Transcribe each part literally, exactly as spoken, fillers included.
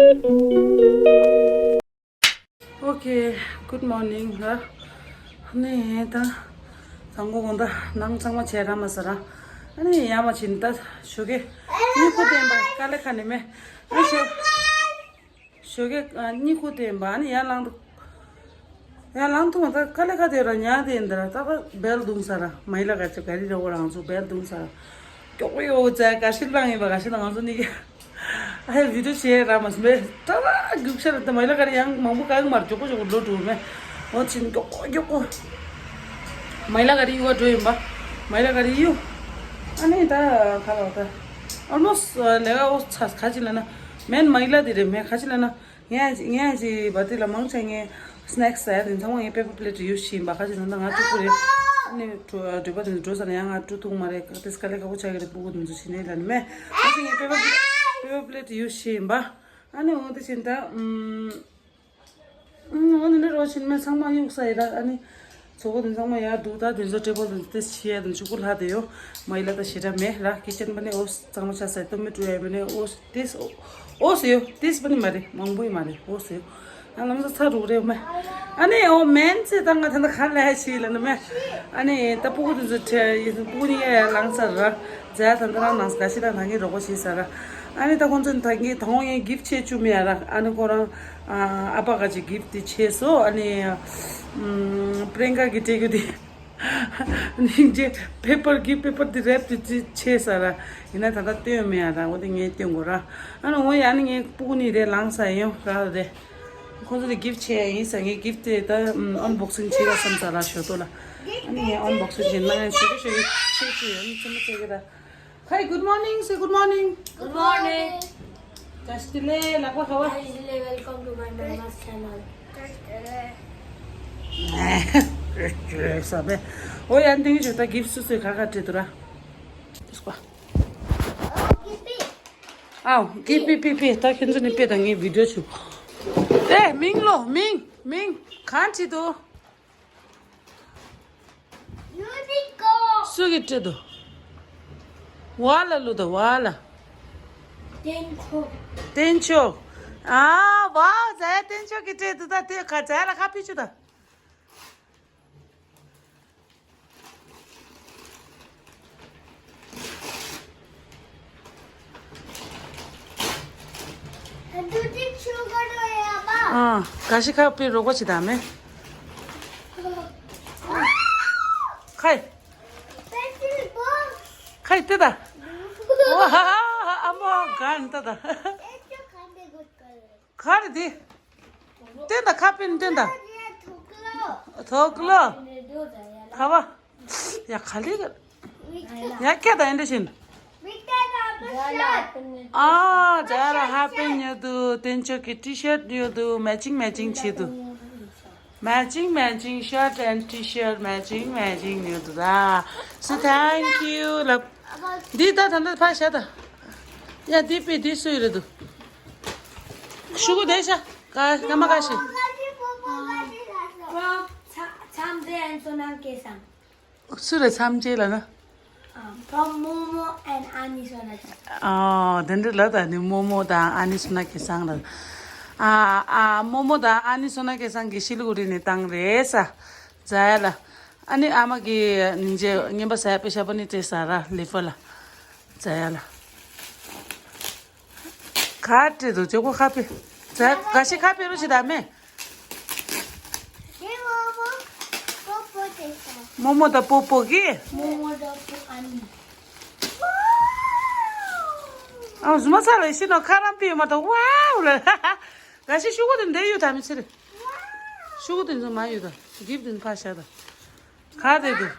Okay, good morning. ཨ་ནི་ད་དང་པོ་དགོང་དག་ནང་གཙང་མ་བྱས་ར་མ་ཟ་ར། ཨ་ནི་ཡར་མར་ཕྱིན། ད་ཞོགས་ཀས་གཉིད་ཁུག་བསྡད་པ། དཀའ་ལས་ཁག་ནི་མེད། ཨ་ཞོགས་ཞོགས་ཀས་གཉིད་ཁུག་བསྡད་པ། ཨ་ནི་ཡར་ལངས་འདུག་ཡར་ལངས་འདུག་ད་དཀའ་ལས་ཁག་དེ་ར་ཉལ་བསྡད་ཡིན། ད་ར་ད་ད་བེལ་བརྡུངས་ས་ར། མ་ཡི་ལ་ག་ཅི་ག་རི་ར་འོ་རང་ཚོ་བེལ་བརྡུངས་ས་ར། མགྱོགས་པོ་ཡོད་ཙང་ག་ཤི་ལངས་ཡིན་པ། ག་ཤི་ལ་ང་ཚོ་གཉིས་ཀ་ཨ་ཡ་བི་ཌིའོ་བྱས་ར་མ་སོང་མེད། ད་རྒྱུག་ཤར་ད་མ་ཡི་ལ་ག་རི་ཡང་མང་པོ་ག་གི་མར་མགྱོགས་པོ་མགྱོགས་པོ་འགྲོ་འགྲོ་མེད། འོ་ཕྱིན་མགྱོགས་པོ་མགྱོགས་པོ། མ་ཡི་ལ་ག་རི་གཡུག་ག་འགྲོ་ཡིན་པ། མ་ཡི་ལ་ག་རི་གཡུག་ཨ་ནི་ད་ག་ལ་ད་ཨོལ་མོ་སི་ལས་ཀ་འོ་ཚ་ག་ཅི་ལ་ན་མེན་མ་ཡི་ལ་དེ་རེད་མེད། ག་ཅི་ལ་ན་ངས་ངས་ཅི་བ་དེ་ལ་མང་ཆེ་ངས་སི་ནེག་སི་ཟ་ཡ་དེ་ཚང་མ་ངས་པེ་པར་པི་ལེ་ཊི་ཡུ་སི་བྱས་ཡིན་པ། ག་ཅི་ལ་ན་ང་སྤྲོ་པོ་རེད། ཨ་ནི་འགྲོ་འགྲོ་པ་དེ་ཚོ་འགྲོ་ས་ན་ཡང་ང་སྤྲོ་ཐུབ་མ་རེད། ག་དེ་དཀའ་ལས་ཁག་པོ་ཆགས་ཀྱི་རེད། སྤུ་གུ་དེ་ཚོ་བྱེད་ནས་ལ་ནི་མེད། ཨ་ཅི་ངས་པེ་པར་པེ་པར་པི་ལེ་ཊི་ཡུ་སི་བྱས་ཡིན་པ། ཨ་ནི་འོ་དེ་བཞིན་ད་ཨུམ། ཨུམ། འོ་ནི་ནི་རོ་ཕྱིན་མེད་ཚང་མ་གཡུག་ས་ཡི་ད། ཨ་ནི་ཚོགས་པ་དེ་ཚང་མ་ཡར་འདུག་ད་དེ་ཚོ་ཊེ་བལ་དེ་ཚོ་ཏེ་ཤི་ཡ་དེ་ཆུ་ཁུ་ལྷག་དེ་ཡོད། མ་ཡི་ལ་ད་ཞེ་དྲག་མེད་ར། ཀི་ཅན་པ་ནི་འོ་གཙང་མ་ཆགས་ས་ཡི་སྟོད་སྨད་བཀྲུ་ཡ་མ་ནི་འོ་ཏེ་འོ་ཟེ་ཡོད། ཏེ་པ་ནི་མ་རེད། མང་པོ་ཡི་མ་རེད། འོ་ཟེ་ཡོད། ཨ་ལམ་ས་ཚ་རུག་རེད་མེད། ཨ་ནི་འོ་མེན་ཚེ་ད་ང་ད་ད་ག་ལ་ཤི་ལ་ནི་མེད། ཨ་ནི་ད་སྤུ་གུ་དེ་ཚོ་ཁྲེ་ཡི་སྤུ་གུ་ནི་ཡ་ཡ་ལངས་ས་ར། ཛ་ད་ད་རང་ནང་ས་ག་ཤི་ད་ད་ངས་རོགས་པ་བྱེད་ས་ར། ཨ་ནི་ད་ཁོང་ཚོ་ད་ངས་ད་ཧོང་ཡང་གིབ་ཆེ་བཅུག་མེད་ཡ་ར། ཨ་ནི་ཁོ་རང་ཨ་ཨ་ཕ་ག་ཅིག་གིབ་དེ་ཆེ་སོ། ཨ་ནི་ཨམ་པྲེང་ཀ་གི་སྤྲད་རྒྱུ་དེ་སྙིང་རྗེ། པེ་པར་གིབ་པེ་པར་དེ་རེབ་དེ་ཅི་ཆེ་ས་ར། ཡིན་ན་ད་ལྟ་སྟོན་མེད་ཡ་ར། འོ་དེ་ངས་སྟོན་དགོས་ར། ཨ་ནི་འོ་ཡ་ཨ་ནི་ངས་སྤུ་གུ་ནི་རེ་ལངས་ས་ཡོང་ར་རེད། ཁོང་ཚོ་དེ་གིབ་ཆེ་ཡ་ཡིན་ས། ངས་གིབ་དེ་ད་ཨམ་ཨན་བོག་སིང་བྱེད་ལ་བསམ་ས་ར་ཞོ་ཏོ་ལ། ཨ་ནི་ངས་ཨན་བོག་སིང་བྱེད་ན་ངས་ཞོ་ཏོ་ཞོ་ཡི་ཆེ་ཆེ་ཡ་ཨ་ནི་ཚེ་མ་ཚེ་གི་ར། Hi, good morning. Say good morning. Good morning. Just delay, lakwa khawa. Just delay, welcome to my mama's channel. ས་བེ། འོ་ཡ་འདི་ངས་ད་གིབ་སུ་སུ་ག་ག་སྤྲད་འདུག་ར། དུས་པ། ཨའོ་གིབ་པི་པི་པི། ད་ཁྱེད་ཚོ་ནི་དཔེ་དང་ངའི་བི་ཌིའོ་བྱུང་། ཨེ་མིང་ལོ་མིང་མིང་གང་བྲིས་འདུག་སུ་གིས་སྤྲད་འདུག་ཝ་ལ་ལུ་ད་ཝ་ལ། བསྟན་མཆོག་བསྟན་མཆོག་ཨ་ཝའོ་ཛ་ཡ་བསྟན་མཆོག་གིས་སྤྲད་འདུག་ད་དེ་ག་ཛ་ཡ་ལ་ཁ་ཕྱེ་ཆུ་ད། ཨ། ག་ཤི་ཁ་པི་རོགས་པ་བྱེད་དང་མེ། ཁའི། ཁའི་ཏི་ད། ཨོ་ཧ་ཧ་ཧ། ཨ་མ་གན་ཏི་ད། ག་རེ་དེ། སྟོན་དང་ཁ་པེན་སྟོན་དང་། ཐོག་ལོ། ཁ་བ། ཡ་ག་ལེ་ག་ཡ་ཁྱེད་དང་ཨེ་འདྲ་བཞིན། ཨ་ཛ་ར་ཧ་པེན་ཡོད་དུ། བསྟན་མཆོག་གི་ཊི་ཤར་ཡོད་དུ། མེ་ཅིང་མེ་ཅིང་བྱེད་དུ། Matching, matching shirt and t-shirt, matching, matching ནི་འདུག་ད། So thank you ལབ། འདི་ད་ད་ད་ཕར་བཞག་ད། ཡ་འདི་པི་འདི་སུའི་རེད་འདུག་ཤུ་གུ་དེ་ཤ། ཀ་ཀ་མ་ཀ་ཤི། མཚམས་རེ་མཚམས་རེ་ཨན་སོ་ན་སྐལ་བཟང་། སུ་རེད་མཚམས་རེ་ལ་ན། ཨ། ཕ་མོ་མོ་and ཨ་ནི་སོ་ན་སྐལ་བཟང་། ཨ། དེ་འདྲ་ལ་ད་ནི་མོ་མོ་དང་ཨ་ནི་སོ་ན་སྐལ་བཟང་ལ། ཨ། ཨ། མོ་མོ་དང་ཨ་ནི་སོ་ན་སྐལ་བཟང་གི་ཤི་ལི་གུ་རི་ནས་བཏང་རེད་ས། ཛ་ཡ་ལ། ཨ་ནི་ཨ་མ་གི་ཉིན་རྗེ་ངན་པ་ཟ་ཡ་པེ་ཤ་པ་ནི་སྤྲད་ས་ར་ལི་ཧྥ་ལ། ཛ་ཡ་ལ། ག་སྤྲད་འདུག་ཇོ་ཁོ་ཁ་པེ། ཛ་ག་ཤི་ཁ་པེ་རུ་ཞིག་ད་མེ། མོ་མོ་དང་པོ་པོ་གི། ཨ་ཟུ་མ་ཚ་ལ་ཤི་ནོ་ཁ་རམ་པི་ཡོད་མ་ཐོག་ཝའོ་ལ། ག་ཤི་ཤུ་གུ་དེ་འདྲ་ཡོད་ད་མི་ཚེ་རེ། ཤུ་གུ་དེ་ཚོ་མ་ཡོད་ད། གིབ་དེ་ཕ་ཤ་ད། ག་དེ་དུ།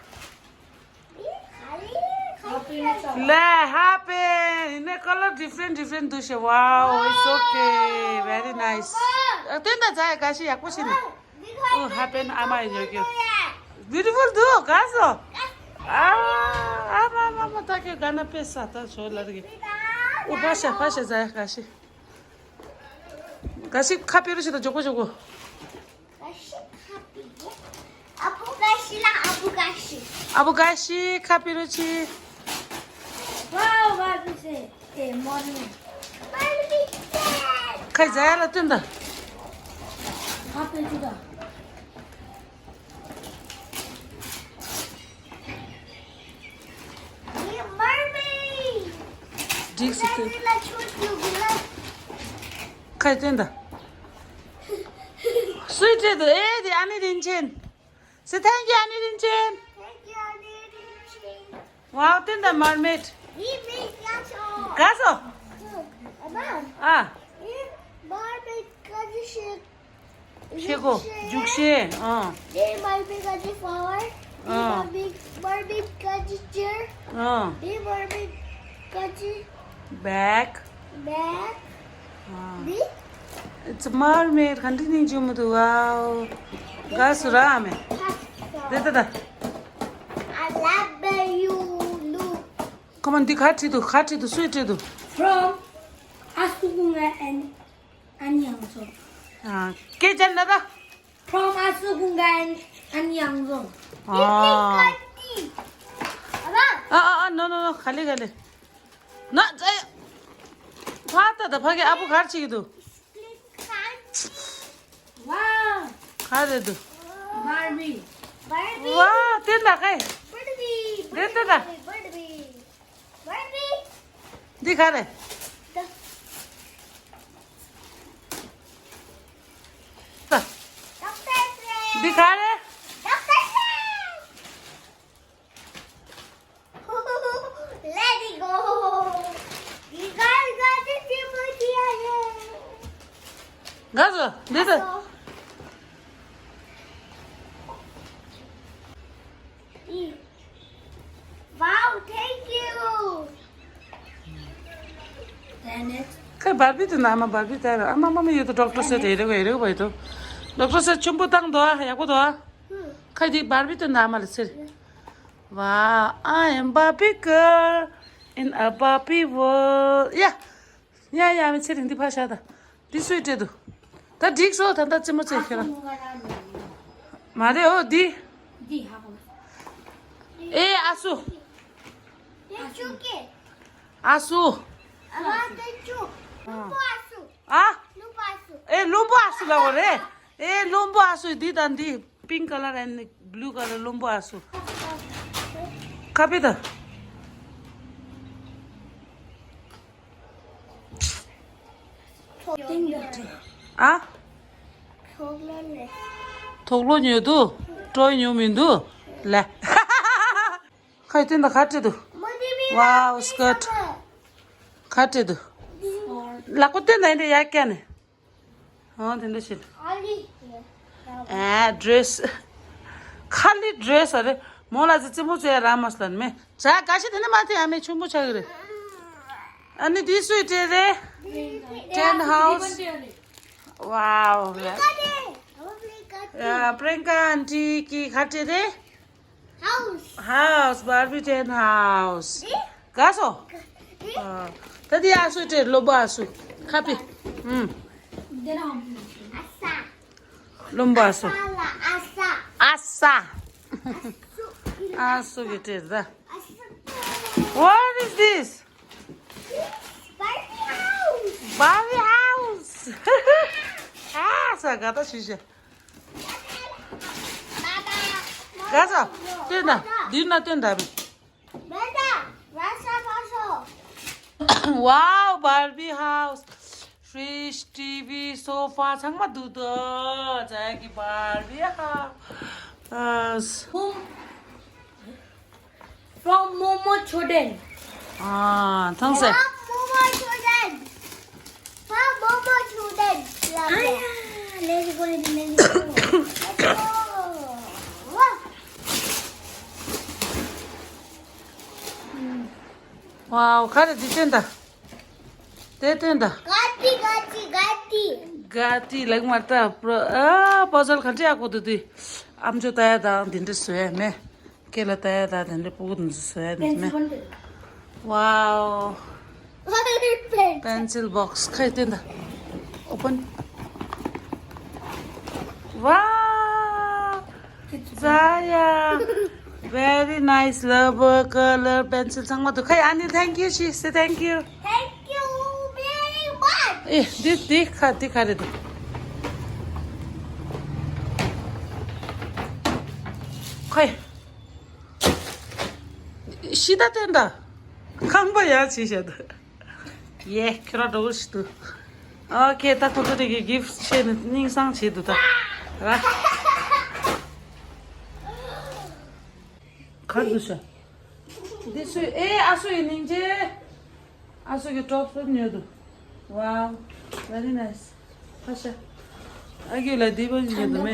ལ་ཧ་པེ། ཡིན་ནའི་color different different འདུག་ཤེ། Wow, it's okay, very nice. ཨ་དེ་འདྲ་ཛ་ཡ་ག་ཤི་ཡག་པོ་ཤི་ནི། ཨོ་ཧ་པེ་ཨ་མ་ཡིན་ཡོད་ཀྱི། Beautiful འདུག་ག་སོ། ཨ་ཨ་མ་མ་མ་ད་ཁྱོད་ག་ན་པེ་ས་ད་ཤོ་ལ་རེ་གི། ཨོ་ཕ་ཤ་ཕ་ཤ་ཛ་ཡ་ག་ཤི། ག་ཤི་ཁ་པེ་རུ་ཤི་ད་ཇོ་གོ་ཇོ་གོ། ག་ཤི་ཁ་པི་གི། ཨ་བུ་ག་ཤི་ལ་ཨ་བུ་ག་ཤི། ཨ་བུ་ག་ཤི་ཁ་པི་རུ་ཆི། Wow, what is it? A morning. What is it? ཁ་ཟ་ཡ་ལ་སྟོན་ད། འགྲིག་སུ་སྟོན། ཁ་སྟོན་ད། སུས་སྤྲད་འདུག་ཨེ་དེ་ཨ་ནེ་རིན་ཆེན། Say thank you, ཨ་ནེ་རིན་ཆེན། Thank you, ཨ་ནེ་རིན་ཆེན། Wow, སྟོན་ད་mermaid། དེ་མི་ཡག་ཤོ། ག་སོ། ཨ་མ། ཨ། དེ་mermaid་ག་ཅི་ཤེས། ཤེས་གོ་རྒྱུག་ཤེས། ཨ། དེ་mermaid་ག་ཅི་flower། དེ་ཨ། mermaid་mermaid་ག་ཅི་chair། ཨ། དེ་mermaid་ག་ཅི་bag། bag། ཨ། དེ། It's a mermaid. ག་འདྲ་ནི་བྱུང་མི་འདུག Wow. དགའ་སུ་ར་མེ། དེ་ད་ད། I love you, Lu. Come on, འདི་ག་བྲིས་འདུག་ག་བྲིས་འདུག་སུས་བྲིས་འདུག From Asukunga and Anyangso. ཨ། སྐད་ཆ་འདྲ་ད། From Asukunga and Anyangso. ཨ། ཨ་ཨ་ཨ། No, no, no. ག་ལེ་ག་ལེ། ན་ཙ་ཡ། ཕ་ད་ད་ཕ་གི་ཨ་བུ་ག་རེ་བྱེད་ཀྱི་འདུག Wow. ག་རེ་འདུག Barbie. Wow, དེ་ན་ག་ཡེ། Barbie. དེ་དེ་ན། Barbie. འདི་ག་རེ། འདི་ག་རེ། Let it go. འདི་ག་རེ། འདི་ག་རེ། འདི་ག་རེ། Wow, thank you. ཁ་བར་བི་དུ་ན་མ་བར་བི་དེ་ཨ་མ་མ་མ་ཡོད་དོ། ཌོག་ཊར་སེ་ཊི་ཡེ་རེ་གོ་ཡེ་རེ་གོ་བ་ཡོད་དོ། ཌོག་ཊར་སེ་ཊི་ཆུན་པོ་བཏང་དོ་ཨ། ཡག་པོ་དོ་ཨ། ཁ་དེ་བར་བི་དུ་ན་མ་ལ་ཟེར། Wow, I am Barbie girl in a Barbie world. ཡ། ཡ་ཡ། མི་ཚེ་རིང་འདི་ཕར་བཞག་ད། འདི་སུས་སྤྲད་འདུག་ད་འགྲིག་སོང་། ད་ལྟ་རྩེད་མོ་རྩེ་ཁྱེད་རང་། མ་རེད་ཨོ་འདི། འདི་ཧ་གོ། ཨེ་ཨ་སུ། ཨ་སུ། ཨ་སུ། ཨ། ཨེ་བློན་པོ་ཨ་སུ་ལ་འོ་རེད། ཨེ་བློན་པོ་ཨ་སུ། འདི་དང་འདི། Pink colour and blue colour བློན་པོ་ཨ་སུ། ཁ་པི་ད། ཨ། ཐོག་ལོ་ཉོས་འདུག་ཀྲོའི་ཉོ་མི་འདུག་ལ། ཁ་ཡི་སྟོན་ད། ག་སྤྲད་འདུག Wow, skirt. ག་སྤྲད་འདུག་ལག་པ་སྟོན་ད། ཡིན་འདྲ་ཡག་ཀྱ་ནས། ཨོ་དེ་འདྲ་ཞིག་ཨ་ཌེ་རེ་སི། ཁ་ལི་ཌེ་རེ་སི་རེད། མོ་ལ་ཙི་ཙི་མོ་ཙི་ཡ་ར་མ་སླན་མེ། ཇ་ག་ཤི་དེ་ནས་མ་དེ་ཡ་མེ་ཆུང་མོ་ཆགས་ཀྱི་རེད། ཨ་ནི་དེ་སུས་སྤྲད་རེད། Tent house. Wow. ཡ་པྲེན་ཀ་ཨན་ཊི་གིས་ག་སྤྲད་རེད། House. House, Barbie tent house. དེ། ག་སོ། དེ། ཨ། ད་དེ་ཨ་སུ་སྤྲད། བློན་པོ་ཨ་སུ། ཁ་པི། ཨུམ། དེ་རང་། ཨ་ས། བློན་པོ་ཨ་སུ། ཨ་ལ་ཨ་ས། ཨ་ས། ཨ་སུ་གིས་སྤྲད་ད། ཨ་ས། What is this? Barbie house. Barbie house. ཨ་ས་ག་ད་ཞུ་ཞེ། ག་ས། སྟོན་ད། འདི་ན་སྟོན་ད། Wow, Barbie house. Fridge, ཊི་ཝི, sofa ཚང་མ་འདུག་དོ། ཛ་གི་Barbie house. From Momo Choden. ཨ། ཐང་སེ། From Momo Choden. From Momo Choden. ཨ་ཡ། Let's go, let's go. Let's go. Wow. Wow, ག་རེ་འདི་སྟོན་ད། དེ་སྟོན་ད། ག་ཏི་ག་ཏི་ག་ཏི། ག་ཏི་ལག་མ་ལྟ་པྲོ། ཨ། པ་ཛལ་ག་འདྲ་ཡག་པོ་འདུག་དེ། ཨམ་ཅོག་ལྟ་ཡ་དང་དེ་འདྲ་བཟོ་ཡ་མེད། སྐེ་ལ་ལྟ་ཡ་དང་དེ་འདྲ་སྤུ་གུ་དེ་ཚོ་བཟོ་ཡ་དེ་ཚོ་མེད། Wow. Pencil box. ཁ་ཡི་སྟོན་ད། Open. Wow. ཛ་ཡ། Very nice rubber, color, pencil ཚང་མ་འདུག་ཁ་ཡི་ཨ་ནི། Thank you. She say thank you. Thank you very much. ཨེ། འདི་འདི་ཁ་འདི་ག་རེད་འདུག་ཁོས། ཤི་ད་བསྟན་ད། ཁང་པ་ཡར་བྱེད་བཞག་འདུག་ཡེ། ཁྱོད་རང་འགྲོ་གི་ཞིག་འདུག་ཨོ་ཁེ། ད་ཁོ་ཚོ་དེ་གི་གིཕ་ཤེས་ནས་སྙིང་སང་བྱེད་འདུག་ད། ར། གར་འདུག་ཤ། འདི་སུའི། ཨེ། ཨ་སུ་ཡི་སྙིང་རྗེ། ཨ་སུ་གི་ཊོབ་སུ་ཉོས་འདུག Wow, very nice. ཁ་ཤ། ཨ་ཁུ་ལ་འདི་པོ་ཉོས་འདུག་མེ།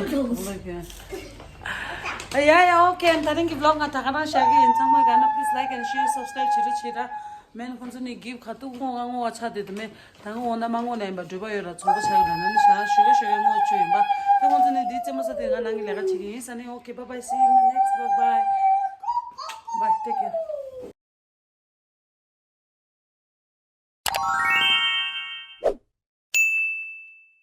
ཨ་ཡ་ཡ། ཨོ་ཁེ། ད་རིང་གི་བི་ལོག་ང་ད་ག་རང་བཞག་གི་ཡིན། ཚང་མ་ག་ན་please like and share, subscribe བྱེད་རོགས་བྱེད་ར། མེན་ཁོང་ཚོ་ནི་གིཕ་ག་དུས་བསྔོ་ང་བསྔོ་བ་ཆགས་བསྡད་འདུག་མེ། ད་ང་འོ་ན་མ་ངོ་ལ་ཡིན་པ་འགྲུལ་པ་ཡོད་ལ་ཚོང་པ་ཆགས་ཡོད་ལ་ན་ནི་ཞག་ཞོ་གེ་ཞོ་གེ་ངོ་བཅུ་ཡིན་པ། ད་ཁོང་ཚོ་ནི་འདི་རྩེད་མོ་ས་དེ་ང་ནང་གི་ལས་ཀ་བྱེད་ཀྱི་ཡིན་ས་ནི། Okay, bye bye, see you in the next vlog. Bye. Bye, take care.